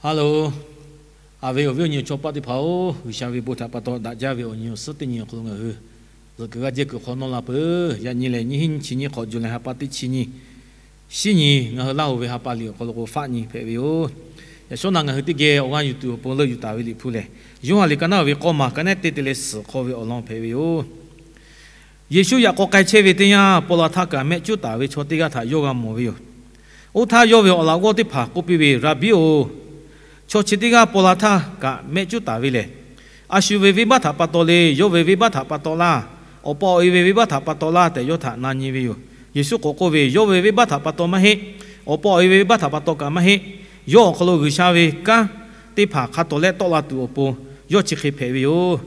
Hello, a ve awˬ viˉ awˬ nyi awˬ chaw paˆ teˇ hpaˍ-oˬ, G'uiˬsha ve bon htaꞈ pa taw daꞈ jaˇ ve awˬ nyi awˬ suhˉ teˇ nyi awˬ hk'aw lo ngaˬ hui zuhꞈ kuiˬ g'aˇ jehˇ kuiˬ hk'aw nawˇ la peuˬ. Yaꞈ nyi lehˬ, nyiˇ hinˉ nyiˇ chi nyiˇ hk'awꞈ July ha pa teˇ chi nyi, shinˉ nyi, ngaˬ hui Laˇ huˍ ve ha pa liꞈ awˬ hk'aw lo k'o faˆ nyi hpehꞈ ve yoˬ. Yaꞈ shawˉ naꞈ ngaˬ hui teˇ geh awˬ g'aˇ yuˬ tuˬ awˬ pon leuˆ yuˬ taˍ ve Liꞈ hpu lehˬ, Yoˇhanˬ liꞈ ka naˉ ve k'awˇ maˬ ka naˉ teˇ te leh suhˍ hk'aw ve awˬ lawn hpehꞈ ve yoˬ. Yeˍsuˆ yaꞈ k'aw k'ai chehˇ ve teˇ yanˇ, paw la htaˇ kaꞈ mehˆ cuˉ taˍ ve chaw teˇ g'aˇ htaꞈ yawˇ g'a mawˬ ve yoˬ. Oˇ htaˇ yawˇ ve awˬ laꞈ g'awˇ teˇ hpaˍ k'oˆ piˇ ve, Raˍbiˆ-oˬ, chaw chi teˇ g'aˇ paw la htaˇ kaꞈ mehˆ cuˉ taˍ ve lehˬ, a shu ve venˇbaˆ htaꞈ pa taw le, yawˇ ve venˇbaˆ htaꞈ pa taw laˇ, awˬ pa awˬ e ve venˇbaˆ htaꞈ pa taw laˇ tehꞈ yawˇ htaꞈ na nyi ve yoˬ. Yeˍsuˆ k'awꞈ k'oˆ ve, Yawˇ ve venˇbaˆ htaꞈ pa taw maˇ heˆ, awˬ pa awˬ e ve venˇbaˆ htaꞈ pa taw kaꞈ maˇ heˆ. Yawˇ awˬ hk'aw lo G'uiˬsha ve kanˉ teˇ hpaˍ hk'a tawˍ leh tawˆ la tuˬ awˬ pon yawˇ chi hk'e hpehꞈ ve yoˬ.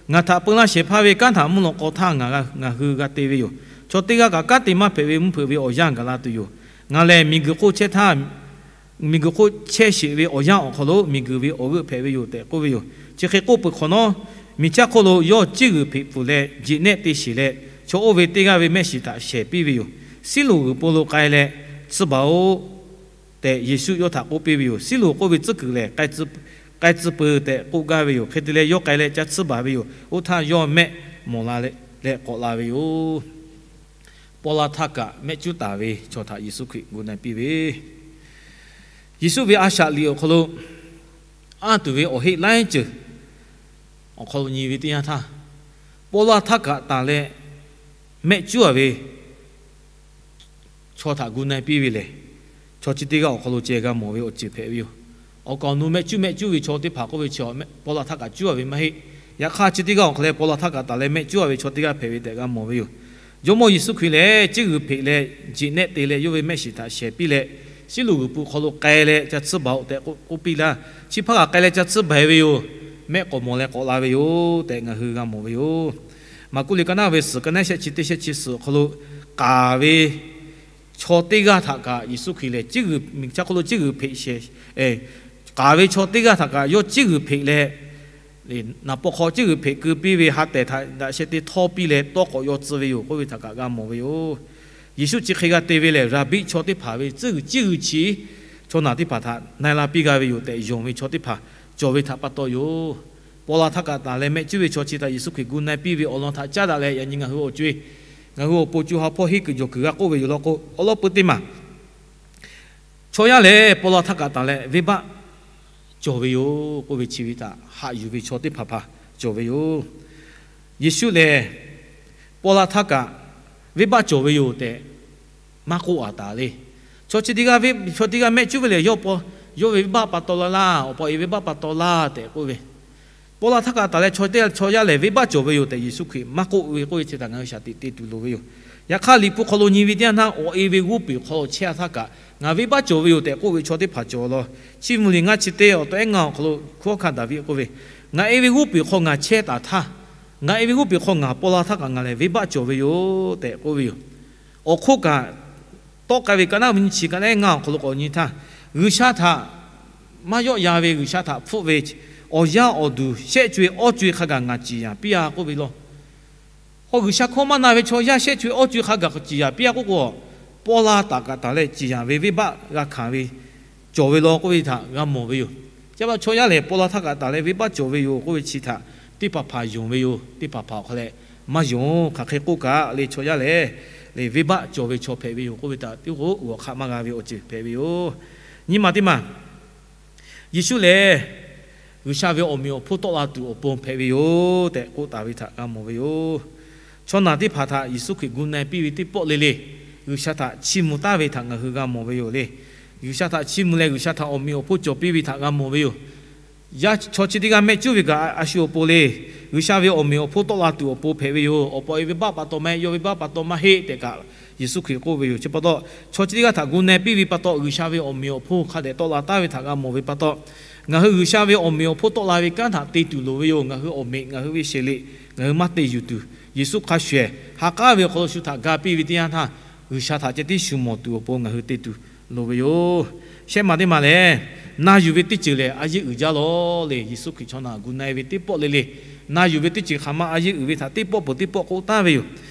Ngaˬ htaꞈ peu laˇ shehˍ hpaˇ ve kanˉ htaꞈ mvuhˇ lawꞈ k'aw htaˇ ngaˬ hui g'a te ve yoˬ. Chaw teˇ g'aˇ kaꞈ kanˉ te maˇ hpehꞈ ve mvuhˇ hpeuꞈ ve awˬ yanˇ gaˬ la tuˬ yoˬ. Ngaˬ lehˬ miˬguiˬ hk'oˆ chehˇ htaˇ, miˬguiˬ hk'oˆ chehˇ sheˍ ve awˬ yanˇ awˬ hk'aw lo miˬguiˬ ve awˬ g'euˆ hpehꞈ ve yoˬ tehꞈ k'oˆ ve yoˬ. Chi hk'e k'oˆ peuˬ hk'awꞈ nawˉ, miˬ chaˇ hk'oˆ lo yawˇ ciˉ g'uiˬ hpeꞈ pfuhˍ leh jeꞈ nehˆ te sheˍ leh, chaw oˇ ve teˇ g'aˇ ve mehˆ shiˍ htaꞈ shehˍ piˇ ve yoˬ. Siˉloꞈ g'uiˬ po lo k'ai leh, Tcuh baˬ-oꞈ tehꞈ Yeˍsuˆ yawˇ htaꞈ k'oˆ piˇ ve yoˬ. Siˉloꞈ k'oˆ ve tcuhˉ kuiˬ lehˬ, k'ai tcuh peuˬ tehꞈ k'oˆ gaˇ ve yoˬ. Hk'e te leh yawˇ k'ai leh ca tsuhˇ baˬ ve yoˬ. Oˇ htaˇ yawˇ mehˆ mawˬ la leh k'awꞈ la ve yoˬ. Paw la htaˇ kaꞈ mehˆ cuˉ taˍ ve chaw htaꞈ Yeˍsuˆ Hkriꞈ gu na piˇ ve, Yeˍsuˆ ve a shaꞈ liꞈ awˬ hk'aw lo anˇ tuˬ ve awˬ heˆ laiˉ ceuˬ awˬ hk'aw lo nyi ve teˇ yanˇ htaˇ, paw la htaˇ kaꞈ taˍ leh mehˆ cuˉ-a ve chaw htaꞈ gu na piˇ ve lehˬ, chaw chi teˇ g'aˇ awˬ hk'aw lo ceh g'a mawˬ ve awˬ ceuˬ hpehꞈ ve yoˬ. Awˬ kaˍ awˬ nu mehˆ cuˉ mehˆ cuˉ ve chaw teˇ hpaˍ k'oˆ ve chi, paw la htaˇ kaꞈ cuˉ-a ve maˇ heˆ. Yaꞈ hk'aˇ chi teˇ g'aˇ awˬ hk'aw leh paw la htaˇ kaꞈ taˍ leh mehˆ cuˉ-a ve chaw teˇ g'aˇ hpehꞈ ve tehꞈ g'a mawˬ ve yoˬ. Jawˇmawˇ Yeˍsuˆ Hkriꞈ lehˬ, ciˉ g'uiˬ hpeꞈ leh jeꞈ nehˆ te leh yawˇ ve mehˆ shiˍ htaꞈ shehˍ piˇ leh, Siˉloꞈ g'uiˬ po hk'aw lo k'ai leh ca tsuhˇ baˬ-oꞈ tehꞈ k'oˆ piˇ laˇ. Chi hpaˇ kaꞈ k'ai leh ca tsuhˇ baˬ ve yoˬ. Mehˆ k'awꞈ mawˬ leh k'awꞈ la ve yoˬ tehꞈ ngaˬ hui g'a mawˬ ve yoˬ. Maˍkuˆ liꞈ ka naˉ ve suhˍ, ka naˉ shehˆ chi teˇ shehˆ chi suhˍ awˬ hk'aw lo, k'aˍ ve chaw teˇ g'aˇ htaꞈ kaꞈ Yeˍsuˆ Hkriꞈ lehˬ, miˬ chaˇ hk'oˆ lo ciˉ g'uiˬ hpeꞈ shehˍ, k'aˍ ve chaw teˇ g'aˇ htaꞈ kaꞈ yawˇ ciˉ g'uiˬ hpeꞈ leh, naˍ paw hk'aw ciˉ g'uiˬ hpeꞈ keu piˇ ve ha tehˬ htaꞈ daꞈ sheh te htawˇ piˇ leh tawˇ k'awꞈ yaw tcuh ve yoˬ k'oˆ ve htaꞈ kaꞈ g'a mawˬ ve yoˬ. Yeˍsuˆ chi hk'e g'a te ve lehˬ, Raˍbiˆ, chaw teˇ hpaˍ ve tcuhˉ g'uiˬ ciˉ g'uiˬ chi chaw naˬ teˇ hpaˍ htaꞈ na e la piˇ g'a ve yoˬ tehꞈ yonˍ ve chaw teˇ hpaˍ cawˬ ve htaꞈ pa taw yoˬ. Paw la htaˇ kaꞈ taˍ leh mehˆ cuˉ ve chaw chi htaꞈ Yeˍsuˆ Hkriꞈ gu na piˇ ve awˬ lawn htaꞈ caˉ daꞈ leh, yaꞈ nyi ngaˬ hui awˬ co-e, ngaˬ hui awˬ pon co ha hpawˇ henˇ kuiˬ jawˬ kuiˬ g'a k'oˆ ve yoˬ law k'o, awˬ lawn peu teˇ maˬ chaw yaˇ lehˬ paw la htaˇ kaꞈ taˍ leh venˇbaˆ cawˬ ve yoˬ k'oˆ ve chi ve htaꞈ haꞈ yuˬ ve chaw teˇ hpaˍ hpaˍ cawˬ ve yoˬ. Yeˍsuˆ lehˬ, paw la htaˇ kaꞈ venˇbaˆ cawˬ ve yoˬ tehꞈ maˇ k'oˆ-a taˍ le. Chaw chi teˇ g'aˇ, chaw teˇ g'aˇ mehˆ cuˉ ve lehˬ, yawˇ ve venˇbaˆ pa taw laˇ laˇ, awˬ pa awˬ e venˇbaˆ pa taw laˇ tehꞈ k'oˆ ve, paw la htaˇ kaꞈ taˍ leh chaw yaˇ lehˬ venˇbaˆ cawˬ ve yoˬ tehꞈ Yeˍsuˆ Hkriꞈ maˇ k'oˆ ve k'oˆ ve chi htaꞈ ngaˬ hui shaˍ tiꞈ te tuˬ loˍ ve yoˬ. Yaꞈ hk'aˇ Liꞈ hpu hk'aw lo nyi ve teˇ yanˇ htaˇ, awˬ e ve g'oˇ peˬ hk'aw lo chehˇ-a htaˇ kaꞈ ngaˬ venˇbaˆ cawˬ ve yoˬ tehꞈ k'oˆ ve chaw teˇ hpaˍ cawˬ law. Chiˇ mvuh liꞈ ngaˇ chi teˇ awˬ taw ehˉ ngaˇ awˬ hk'aw lo hkunˉ hawˉ hkanˇ Daˍviˆ k'oˆ ve, Ngaˬ e ve g'oˇ peˬ hk'aw ngaˬ chehˇ taˍ htaˇ, ngaˬ e ve g'oˇ peˬ hk'aw ngaˬ paw la htaˇ kaꞈ ngaˬ lehˬ venˇbaˆ cawˬ ve yoˬ tehꞈ k'oˆ ve yoˬ. Awˬ hk'oˆ kaꞈ tawˆ k'ai ve ka naˉ ve nyi chi ka naˉ ehˉ ngaˇ awˬ hk'aw lo k'awꞈ nyi htaˇ, G'uiˬsha htaꞈ maˇ yawˆ yan ve, G'uiˬsha htaꞈ hpfuhˆ ve awˬ yanˇ awˬ duˬ shehˆ co-e awˇ co-e hk'a gaˬ ngaˬ ciˍ yanˍ piˇ-a k'oˆ ve law. Hk'aw G'uiˬsha hkawˇ maˇ na ve chaw yaˇ shehˆ co-e awˇ co-e hk'a gaˬ ciˍ yanˍ piˇ-a k'oˆ k'o, paw la htaˇ kaꞈ taˍ leh ciˍ yanˍ ve venˇbaˆ g'a hkanˍ ve cawˬ ve law k'oˆ ve htaꞈ g'a mawˬ ve yoˬ. Chi pa taw chaw yaˇ lehˬ paw la htaˇ kaꞈ taˍ leh venˇbaˆ cawˬ ve yoˬ k'oˆ ve chi htaꞈ teˇ hpaˍ hpaˍ yonˍ ve yoˬ. Teˇ hpaˍ hpaˍ awˬ hk'aw leh maˇ yonˍ. Hk'aˬ hk'e k'oˆ kaꞈ le, chaw yaˇ lehˬ le venˇbaˆ cawˬ ve chaw hpehꞈ ve yoˬ k'oˆ ve htaꞈ tiˉ k'o uiˍ awˬ hk'aˆ maˇ g'a ve awˬ ceuˬ hpehꞈ ve yoˬ. Nyi ma teˇ maˬ Yeˍsuˆ lehˬ, G'uiˬsha ve awˬ meꞈ awˬ hponˇ tawˆ la tuˬ awˬ pon hpehꞈ ve yoˬ tehꞈ k'oˆ taˍ ve htaꞈ g'a mawˬ ve yoˬ. Chaw naˬ teˇ hpaˍ htaꞈ Yeˍsuˆ Hkriꞈ gu na piˇ ve teˇ pawˆ le le, G'uiˬsha htaꞈ chiˇ mvuh taˍ ve htaꞈ ngaˬ hui g'a mawˬ ve yoˬ le. G'uiˬsha htaꞈ chiˇ mvuh leh G'uiˬsha htaꞈ awˬ meꞈ awˬ hponˇ cawˬ piˇ ve htaꞈ g'a mawˬ ve yoˬ. Yaˇ chaw chi teˇ g'aˇ mehˆ cuˉ ve kaꞈ a shu awˬ pon le, G'uiˬsha ve awˬ meꞈ awˬ hponˇ tawˆ la tuˬ awˬ pon hpehꞈ ve yoˬ. Awˬ pa awˬ e venˇbaˆ pa taw maˇ heˆ, yawˇ venˇbaˆ pa taw maˇ heˆ tehꞈ kaꞈ Yeˍsuˆ Hkriꞈ k'oˆ ve yoˬ. Chi pa taw, chaw chi teˇ g'aˇ htaꞈ gu na piˇ ve pa taw, G'uiˬsha ve awˬ meꞈ awˬ hponˇ hk'a dehꞈ tawˆ la taˍ ve htaꞈ g'a mawˬ ve pa taw, ngaˬ hui G'uiˬsha ve awˬ meꞈ awˬ hponˇ tawˆ la ve kanˉ htaꞈ te tuˬ loˍ ve yoˬ. Ngaˬ hui awˬ meꞈ, ngaˬ hui ve sheˍ liꞈ ngaˬ hui maˇ te yuˬ tuˬ, Yeˍsuˆ hk'a shuˍ ehˍ ha k'aˉ ve awˬ hk'aw lo shu htaꞈ ga piˇ ve teˇ yanˇ htaˇ, G'uiˬsha htaꞈ ceh tiˉ shu mawˬ tuˬ awˬ pon ngaˬ hui te tuˬ loˍ ve yoˬ. Shehˆ ma teˇ ma lehˬ, na yuˬ ve teˇ ceuˬ lehˬ a yeˇ uiˍ jaˇ law le. Yeˍsuˆ Hkriꞈ chaw naˬ gu na-e ve teˇ pawˆ le le, na yuˬ ve teˇ ceuˬ hk'aˬ ma a yeˇ uiˍ ve htaꞈ teˇ pawˆ peuˬ teˇ pawˆ k'oˆ taˍ ve yoˬ.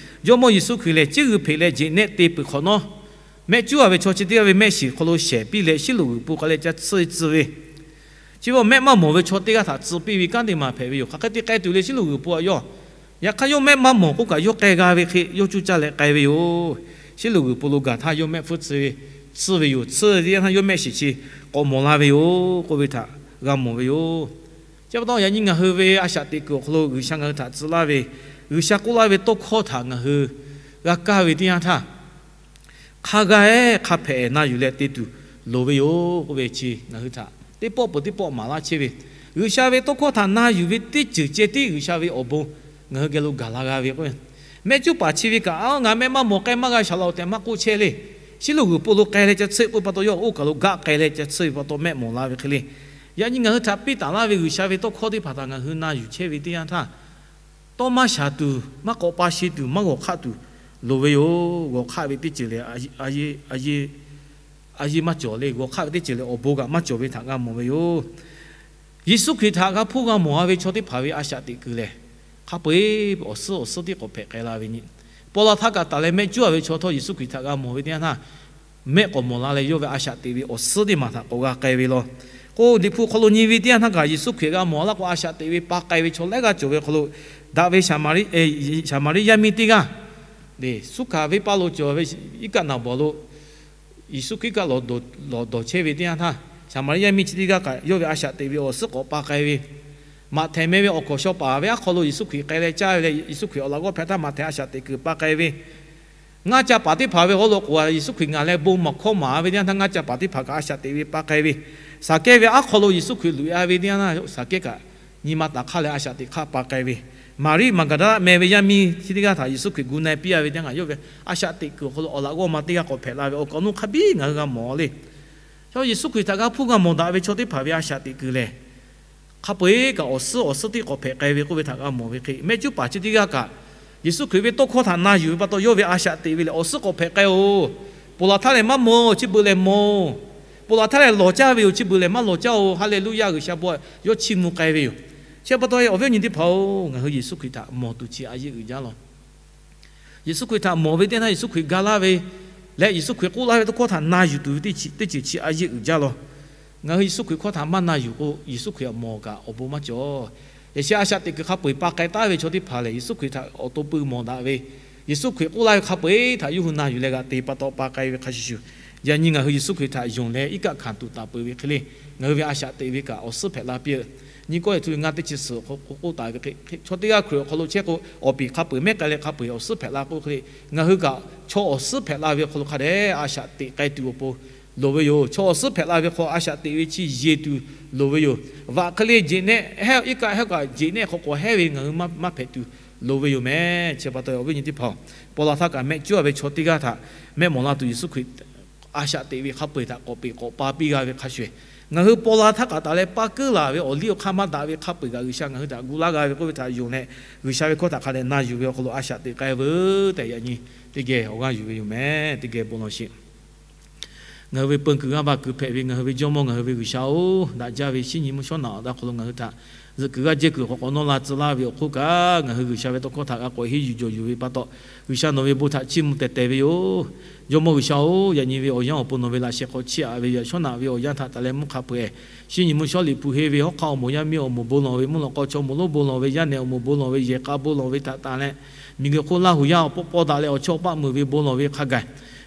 Jawˇmawˇ Yeˍsuˆ Hkriꞈ lehˬ, ciˉ g'uiˬ hpeꞈ leh jeꞈ nehˆ te peuˬ hk'awꞈ nawˉ, mehˆ cuˉ-a ve chaw chi teˇ g'aˇ ve mehˆ shiˍ hk'aw lo shehˍ piˇ leh, Siˉloꞈ g'uiˬ po k'ai leh ca tsuhˇ tcuh ve Chi ve awˬ mehˆ maˇ mawˬ ve chaw teˇ g'aˇ htaꞈ tcuh piˇ ve kanˉ te maˍ hpehꞈ ve yoˬ. Hk'aˬ hk'e te k'ai tuˬ le, shiˉ loꞈ g'uiˬ po aꞈ yawˇ. Yaꞈ hk'aˇ yawˇ mehˆ maˇ mawˬ k'oˆ kaꞈ yawˇ k'ai g'a ve hk'e yawˇ cuˇ caˇ leh k'ai ve yoˬ. Shiˉ loꞈ g'uiˬ po lo gaˬ htaˇ yawˇ mehˆ hpfuhˇ tcuh ve, tcuh ve yoˬ. Tcuh ve teˇ yanˇ htaˇ yawˇ mehˆ shiˍ chi k'awꞈ mawˬ la ve yoˬ k'oˆ ve htaꞈ g'a mawˬ ve yoˬ. Chi pa taw yaꞈ nyi ngaˬ hui ve a shaꞈ teꞈ kuiˬ awˬ hk'aw lo G'uiˬsha ngaˬ hui htaꞈ tcuh laˇ ve, G'uiˬsha k'oˆ laˇ ve tawˇ hkawˇ htaꞈ ngaˬ hui g'a kaˇ ve teˇ yanˇ htaˇ, hk'a g'a-ehˉ hk'a hpehꞈ na yuˬ leh te tuˬ loˍ ve yoˬ k'oˆ ve chi ngaˬ hui htaꞈ teˇ pawˆ peuˬ teˇ pawˆ maˍ laˇ chehˇ ve, G'uiˬsha ve tawˇ hkawˇ htaꞈ na yuˬ ve teˇ ceuˬ ceh tiˉ G'uiˬsha ve awˬ bon ngaˬ hui geh lo gaˬ la g'a ve k'o, mehˆ cuˉ paˍ chi ve kaꞈ, Aˉ, ngaˬ mehˆ maˇ mawˬ k'ai maˇ g'a shaˍ laꞈ-oˬ tehꞈ maˇ k'oˆ chehˇ le. Shiˉ loꞈ g'uiˬ po lo k'ai leh ca tsuhˇ k'oˆ ve pa taw, yawˇ oˇ kaˬ lo gaˆ k'ai leh ca tsuhˇ ve pa taw mehˆ mawˬ la ve hk'e le. Yaꞈ nyi ngaˬ hui htaꞈ piˇ taˍ laˇ ve G'uiˬsha ve tawˇ hkawˇ teˇ hpaˍ htaꞈ ngaˬ hui na yuˬ chehˇ ve teˇ yanˇ htaˇ, tawˇ maˇ shaˍ tuˬ, maˇ k'awꞈ pa shi tuˬ, maˇ g'awˬ hk'aˆ tuˬ loˍ ve yoˬ. G'awˬ hk'aˆ ve teˇ ceuˬ lehˬ, a yeˇ maˇ cawˬ le. G'awˬ hk'aˆ ve teˇ ceuˬ lehˬ awˬ bon kaꞈ maˇ cawˬ ve htaꞈ g'a mawˬ ve yoˬ. Yeˍsuˆ Hkriꞈ htaꞈ g'a hpuˇ g'a mawˬ-a ve chaw teˇ hpaˍ ve a shaꞈ teꞈ kuiˬ lehˬ, hk'a peu-eˬ awˬ suhˉ awˬ suhˉ tiˉ k'awꞈ hpehꞈ k'ai la ve nyi. Paw la htaˇ kaꞈ taˍ leh mehˆ cuˉ-a ve chaw htawˇ Yeˍsuˆ Hkriꞈ htaꞈ g'a mawˬ ve teˇ yanˇ htaˇ, mehˆ k'awꞈ mawˬ la leh yawˇ ve a shaꞈ teꞈ ve awˬ suhˉ teˇ maˬ htaꞈ k'awꞈ g'a k'ai ve law. K'o, Liꞈ hpu hk'aw lo nyi ve teˇ yanˇ htaˇ kaꞈ Yeˍsuˆ Hkriꞈ g'a mawˬ laˇ k'o, a shaꞈ teꞈ ve pa k'ai ve chaw laiˉ g'aˇ cawˬ ve hk'aw lo, daꞈ ve Saˍmaˍriˆ yaˇ miˇ teˇ g'aˇ, suˉ hkanˍ venˇ paˇ lo cawˬ ve iˉ kaˆ naˍ bawˬ lo Yeˍsuˆ Hkriꞈ kaꞈ lawˬ dawˬ chehˇ ve teˇ yanˇ htaˇ, Saˍmaˍriˆ yaˇ miˇ chi teˇ g'aˇ kaꞈ yawˇ ve a shaꞈ teꞈ ve awˬ suhˉ k'awꞈ pa k'ai ve, Maꞈhtehˍ meh ve awˬ hkawnˍ shaw paˍ ve aˉ hk'aw lo Yeˍsuˆ Hkriꞈ k'ai leh caˇ ve leh, Yeˍsuˆ Hkriꞈ awˬ laꞈ g'awˇ hpehꞈ htaˇ Maꞈhtehˍ a shaꞈ teꞈ kuiˬ pa k'ai ve, ngaˇ ca paˍ teˇ hpaˍ ve hk'aw lo k'o, Yeˍsuˆ Hkriꞈ ngaˬ leh bon maˍ hkawˇ maˍ ve teˇ yanˇ htaˇ ngaˇ ca paˍ teˇ hpaˍ kaꞈ a shaꞈ teꞈ ve pa k'ai ve, Saˍkehˇ ve aˉ hk'aw lo Yeˍsuˆ Hkriꞈ loꞈ-e ve teˇ yanˇ htaˇ Saˍkehˇ kaꞈ nyi ma taˍ hk'aˇ leh a shaꞈ teꞈ hk'aˇ pa k'ai ve, Maˍriˆ Maˍgaˍdaˍlaˆ meh ve yaˇ miˇ chi teˇ g'aˇ htaꞈ Yeˍsuˆ Hkriꞈ gu na-e piˇ-a ve teˇ yanˇ htaˇ, yawˇ ve a shaꞈ teꞈ kuiˬ awˬ hk'aw lo awˬ laꞈ g'awˇ ma teˇ g'aˇ k'awꞈ hpehꞈ la ve awˬ kaꞈ awˬ nuˇ hk'a biˉ ngaˬ hui g'a mawˬ le. Chaw Yeˍsuˆ Hkriꞈ htaꞈ g'a hpuˇ g'a mawˬ daꞈ ve chaw teˇ hpaˍ ve a shaꞈ teꞈ kuiˬ lehˬ, hk'a peu-eˬ kaꞈ awˬ suhˉ awˬ suhˉ tiˉ k'awꞈ hpehꞈ k'ai ve k'oˆ ve htaꞈ g'a mawˬ ve hk'e, mehˆ cuˉ paˍ chi teˇ g'aˇ kaꞈ Yeˍsuˆ Hkriꞈ ve tawˇ hkawˇ htaꞈ na yuˬ ve pa taw yawˇ ve a shaꞈ teꞈ ve lehˬ awˬ suhˉ k'awꞈ hpehꞈ k'ai-oˬ. Ponˬ laˬ htaˇ lehˬ maˇ mawˬ-oˬ, chi beuꞈ lehˬ mawˬ-oˬ. Ponˬ laˬ htaˇ lehˬ lawˬ caˇ ve yoˬ, chi beuꞈ lehˬ maˇ lawˬ caˇ-oˬ. Haˍleˍluˆyaˇ, G'uiˬsha bon, yawˇ chiˇ mvuh k'ai ve yoˬ. Chi pa taw awˬ viˉ awˬ nyi teˇ hpaˍ-oˬ, ngaˬ hui Yeˍsuˆ Hkriꞈ htaꞈ mawˬ tuˬ chi a yeˇ uiˍ jaˇ law. Yeˍsuˆ Hkriꞈ htaꞈ mawˬ ve teˇ yanˇ htaˇ Yeˍsuˆ Hkriꞈ ga laˇ ve leh Yeˍsuˆ Hkriꞈ k'oˆ laˇ ve tawˇ hkawˇ htaꞈ na yuˬ tuˬ ve teˇ ceuˬ chi a yeˇ uiˍ jaˇ law. Ngaˬ hui Yeˍsuˆ Hkriꞈ hkawˇ htaꞈ maˇ na yuˬ k'o, Yeˍsuˆ Hkriꞈ mawˬ kaꞈ awˬ bon maˇ cawˬ. Yaꞈ sheh a shaꞈ teꞈ kuiˬ hk'a peu-eˬ pa k'ai taˉ ve chaw teˇ hpaˍ lehˬ, Yeˍsuˆ Hkriꞈ htaꞈ awˬ to pui mawˬ daꞈ ve, Yeˍsuˆ Hkriꞈ k'oˆ laˇ ve hk'a peu-eˬ htaꞈ yawˇ hui na yuˬ leh g'aꞈ te pa taw pa k'ai ve hk'a shuˍ shuˍ, yaꞈ nyi ngaˬ hui Yeˍsuˆ Hkriꞈ htaꞈ yonˍ leh iˉ kaˆ hkanˍ tuˬ taˍ peuˬ ve hk'e le, ngaˬ hui ve a shaꞈ teꞈ ve kaꞈ awˬ suhˉ hpehꞈ la piˇ-a. Nyi kawˆ-e htu ve ngaˇ teˇ chi suhˍ k'oˆ taˍ ve hk'e, chaw teˇ g'aˇ Hkriꞈ awˬ hk'aw lo chehˇ k'o, awˬ piˍ hk'a peu-eˬ mehˉ k'ai leh hk'a peu-eˬ awˬ suhˉ hpehꞈ la k'oˆ hk'e le, ngaˬ hui kaꞈ chaw awˬ suhˉ hpehꞈ la ve awˬ hk'aw lo hk'a dehꞈ a shaꞈ teꞈ k'ai tuˬ awˬ pon loˍ ve yoˬ. Chaw awˬ suhˉ hpehꞈ la ve hk'aw a shaꞈ teꞈ ve chi yeˬ tuˬ loˍ ve yoˬ. Vaꞈ hk'e le jeꞈ nehˆ hehˉ, iˉ kaˆ hehˉ kaꞈ jeꞈ nehˆ hk'aw k'awꞈ hehˉ ve ngaˬ hui maˇ hpehꞈ tuˬ loˍ ve yoˬ meh. Chi pa taw awˬ viˉ nyi teˇ hpaˍ-oˬ, paw la htaˇ kaꞈ mehˆ cuˉ-a ve chaw teˇ g'aˇ htaꞈ mehˆ mawˬ la tuˬ Yeˍsuˆ Hkriꞈ a shaꞈ teꞈ ve hk'a peu-eˬ htaꞈ k'awꞈ peꞈ k'awꞈ pa piˇ g'a ve hk'a shuˍ, ngaˬ hui paw la htaˇ kaꞈ taˍ leh pa kuiˉ laˬ ve awˬ liˇ awˬ hk'aˇ maˇ daꞈ ve hk'a peu-eˬ kaꞈ G'uiˬsha ngaˬ hui htaꞈ gu laˇ g'a ve k'oˆ ve htaꞈ yonˍ leh, G'uiˬsha ve hkawˇ htaꞈ hk'a dehꞈ na yuˬ ve awˬ hk'aw lo a shaꞈ teꞈ k'ai veuˬ tehꞈ yaꞈ nyi teˇ geh awˬ g'aˇ yuˬ ve yoˬ meh. Teˇ geh bon lawˬ sheˍ. Ngaˬ hui ve peu kuiˬ g'aˇ va kuiˬ hpehꞈ ve ngaˬ hui ve Jawˇmawˇ, ngaˬ hui ve G'uiˬsha-oˬ, daꞈ jaˇ ve shinˉ nyi mvuhˇ shawˉ naꞈ awˬ da hk'aw lo ngaˬ hui htaꞈ zuhꞈ kuiˬ g'aˇ jehˇ kuiˬ awˬ hk'aw k'awꞈ nawˇ la tcuh laˇ ve awˬ hk'oˆ kaꞈ, ngaˬ hui G'uiˬsha ve tawˇ hkawˇ htaꞈ g'a k'awꞈ henˇ yuˬ jawˬ yuˬ ve pa taw, G'uiˬsha nawˬ ve bon htaꞈ chiˇ mvuh tehˬ tehˬ ve yoˬ. Jawˇmawˇ G'uiˬsha-oˬ, yaꞈ nyi ve awˬ yanˇ awˬ pon nawˬ ve laꞈ sheh hk'aw chiˇ aꞈ ve yaꞈ shawˉ naꞈ ve awˬ yanˇ htaꞈ taˍ leh mvuhˇ hk'a peu-eˬ, shinˉ nyi mvuhˇ shawˉ Liꞈ hpu henˇ ve hawˉ hk'aˇ awˬ moˍ yaˇ miˇ awˬ moˍ bon lawˬ ve, mvuhˇ lawꞈ k'aw chaw moˍ lonˉ bon lawˬ ve, yaˇ nehˬ awˬ moˍ bon lawˬ ve, yehˬ k'a bon lawˬ ve htaꞈ taˍ leh, miˬguiˬ hk'oˆ Laˇ huˍ yaˇ awˬ pawˆ pawˇ daꞈ leh awˬ chawˇ awˬ paˆ meuˬ ve bon lawˬ ve hk'a gaˬ,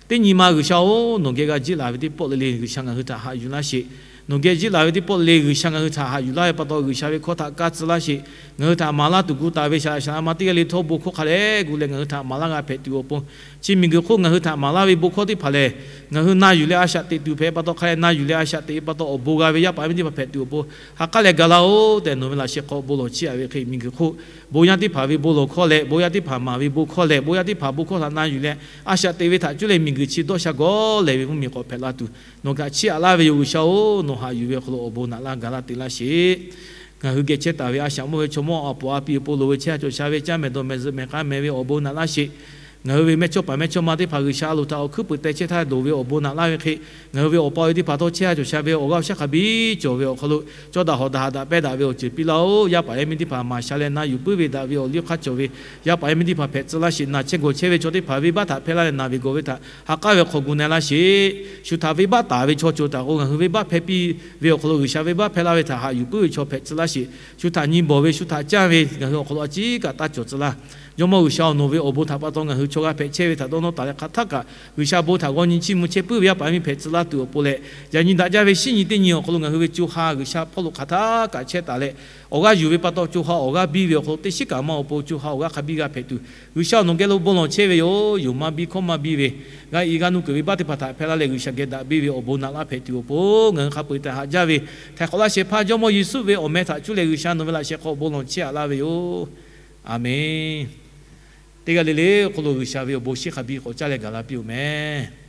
teˇ nyi ma G'uiˬsha-oˬ, nawˬ geh g'a jiˆ laˬ ve teˇ pawˆ le le G'uiˬsha ngaˬ hui htaꞈ haꞈ yuˬ laˇ sheˍ. Nawˬ geh jiˆ laˬ ve teˇ pawˆ le le G'uiˬsha ngaˬ hui htaꞈ haꞈ yuˬ laˇ ve pa taw, G'uiˬsha ve hkawˇ htaꞈ kaˇ tcuh laˇ sheˍ. Ngaˬ hui htaꞈ maˍ laˇ tuˬ gu taˍ ve shaˍ laꞈ shaˍ laꞈ ma teˇ g'aˇ le htawˇ bon hkawˇ hk'a dehꞈ gu leh ngaˬ hui htaꞈ maˍ laˇ g'a hpehꞈ tuˬ awˬ pon, chi miˬguiˬ hk'oˆ ngaˬ hui htaꞈ maˍ laˇ ve bon hkawˇ teˇ hpaˍ lehˬ, ngaˬ hui na yuˬ leh a shaꞈ teꞈ tuˬ hpehꞈ pa taw, hk'a dehꞈ na yuˬ leh a shaꞈ teꞈ ve pa taw awˬ bon g'a ve yaˇ paˍ yaˇ miˇ teˇ hpaˍ hpehꞈ tuˬ awˬ pon, ha k'aˉ leh ga laˇ-oˬ tehꞈ nawˬ ve laꞈ sheh hk'aw bon lawˬ chiˇ aꞈ ve hk'e, miˬguiˬ hk'oˆ bon yaˇ teˇ hpaˍ ve bon lawˬ hkawˇ leh, bon yaˇ teˇ hpaˍ maˍ ve bon hkawˇ leh, bon yaˇ teˇ hpaˍ bon hkawˇ htaꞈ na yuˬ leh a shaꞈ teꞈ ve htaꞈ cuˇ leh miˬguiˬ chi dawˇ sha gawˬ lehˬ ve mvuhˇmiˬ k'awꞈ hpehꞈ la tuˬ, nawˬ kaꞈ chiˇ aꞈ laˇ ve yoˬ. G'uiˬsha-oˬ, nawˬ haꞈ yuˬ ve awˬ hk'aw lo awˬ bon naꞈ laˇ ga laˇ te laˇ sheˍ. Ngaˬ hui geh chehˇ taˍ ve a shaꞈ mawˇ ve chaw mawˇ a poˍ a piˍ awˬ pon loˍ ve chehˇ a cawˬ sha ve caˇ mehˍ dawˬ mehˍ zuhꞈ mehˍ k'a mehˍ ve awˬ bon naꞈ laˇ sheˍ. Ngaˬ hui ve mehˇ chawˇ paˍ mehˇ chawˇ ma teˇ hpaˍ G'uiˬsha a loˍ htaꞈ awˬ hkuiˉ peuˬ teh chehˇ htaˇ loˍ ve awˬ bon naꞈ laˇ ve hk'e, ngaˬ hui ve awˬ pa awˬ e teˇ hpaˍ htawˇ chehˇ ha cawˬ sha ve awˬ g'aˇ awˬ shaˉ hk'a biˇ cawˬ ve awˬ hk'aw lo, cawˇ daꞈ hawꞈ daꞈ haꞈ daꞈ pehnˇ daꞈ ve awˬ ceuˬ piˇ laˇ-oˆ. Yaˇ paˍ yaˇ miˇ teˇ hpaˍ maˍ sha leh na yuˬ puiˉ ve daꞈ ve awˬ liˇ hk'aˇ cawˬ ve yaˇ paˍ yaˇ miˇ teˇ hpaˍ hpehꞈ tcuh laˇ sheˍ. Naˬ chehˇ gawˬ chehˇ ve chaw teˇ hpaˍ venˇbaˆ htaꞈ hpehˇ laˇ leh naˬ ve gawˬ ve htaꞈ ha k'aˉ ve hk'aw gu na laˇ sheˍ. Shu htaꞈ venˇbaˆ taˍ ve chaw cawˬ taˍ k'o, ngaˬ hui venˇbaˆ hpehˇ piˇ ve awˬ hk'aw lo G'uiˬsha venˇbaˆ hpehˇ laˇ ve htaꞈ haꞈ yuˬ puiˉ ve chaw hpehꞈ tcuh laˇ sheˍ. Shu htaꞈ nyi bawˬ ve, shu htaꞈ canˇ ve ngaˬ hui awˬ hk'aw lo a ciˉ kaꞈ taˇ cawˬ tcuh laˇ. Jawˇmawˇ G'uiˬsha awˬ nawˬ ve awˬ bon htaꞈ pa taw ngaˬ hui chaw g'a hpehꞈ chehˇ ve htaꞈ dawˇ nawˇ taˍ leh hk'aˬ htaˆ kaꞈ G'uiˬsha bon htaꞈ g'aw nyi chiˇ mvuh chehˇ puiˉ ve yaˇ paˍ yaˇ miˇ hpehꞈ tcuh laˇ tuˬ awˬ pon leh, yaꞈ nyi daꞈ jaˇ ve shinˉ nyi teˇ nyi awˬ hk'aw lo ngaˬ hui ve co ha G'uiˬsha hpawˇ lo hk'aˬ htaˆ kaꞈ chehˇ taˍ leh, awˬ g'aˇ yuˬ ve pa taw co ha awˬ g'aˇ biˇ ve awˬ hk'aw lo teˇ shiˉ kaꞈ maˇ awˬ pon co ha awˬ g'aˇ hk'a biˇ g'a hpehꞈ tuˬ, G'uiˬsha awˬ nawˬ geh lo bon lawˬ chehˇ ve yoˬ. Yoˬ maˇ biˇ hkawˇ maˇ biˇ ve, g'a i g'a nu kuiˬ ve baˆ teˇ hpaˍ htaꞈ hpehˇ laˇ leh G'uiˬsha geh daꞈ biˇ ve awˬ bon naꞈ laˇ hpehꞈ tuˬ awˬ pon ngaˬ hui hk'a peu-eˬ htaꞈ haꞈ jaˇ ve, htaiˍ hk'awꞈ laˇ shehˍ hpaˇ Jawˇmawˇ Yeˍsuˆ ve awˬ meh htaꞈ cuˇ leh G'uiˬsha nawˬ ve laꞈ sheh hk'aw bon lawˬ chehˇ aꞈ laˇ ve yoˬ. Aˬmenˍ. Teˇ g'aˇ le le awˬ hk'aw lo G'uiˬsha ve awˬ bon shinˉ hk'a biˇ k'awꞈ caˇ leh gaˬ la piˇ-oˬ mehˍ.